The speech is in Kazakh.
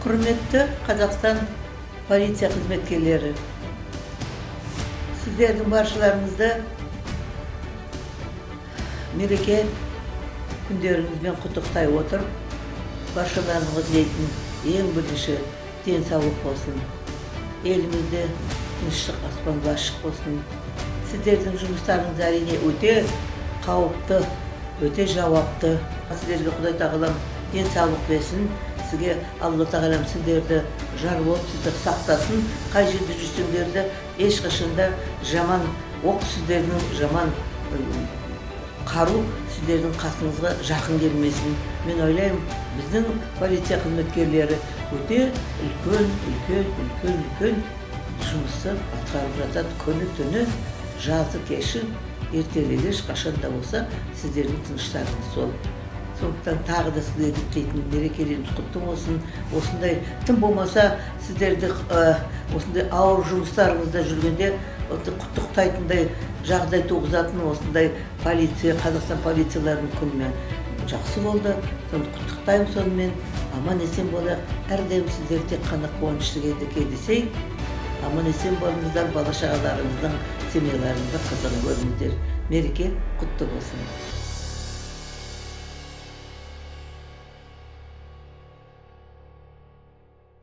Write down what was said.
Құрметті Қазақстан полиция қызметкерлері, сіздердің баршаларыңызды мереке күндеріңізбен құттықтай отырып, баршаларыңызға тілейтін ең бірінші денсаулық болсын, елімізде тыныштық, аспан ашық болсын. Сіздердің жұмыстарыңыз, әрине, өте қауіпті, өте жауапты. Сіздерге Құдай Тағалам денсаулық берсін. Сізге Алла Тағалам сіздерді жар болып, сізді сақтасын. Қай жерде жүрсеңдер де, ешқашан да жаман оқ, сіздердің жаман қару сіздердің қасыңызға жақын келмесін. Мен ойлаймын, біздің полиция қызметкерлері өте үлкен, үлкен, үлкен, үлкен жұмысты атқарып жатады. Күні түні, жазы кеші, ертелі кеш, қашан да болса сіздердің тыныштарыңыз сол. Сондықтан тағы да сіздерге тілейтінім: мерекелеріңіз құтты болсын. Осындай тым болмаса сіздерді осындай ауыр жұмыстарыңызда жүргенде құттықтайтындай жағдай туғызатын осындай полиция, Қазақстан полицияларының күнімен жақсы болды, соны құттықтаймын. Сонымен аман есен болайық. Әрдайым сіздер тек қана қуанышты кезде кездесейік. Аман есен болыңыздар, бала шағаларыңыздың, семьяларыңыздың қызығын көріңіздер. Мереке құтты болсын!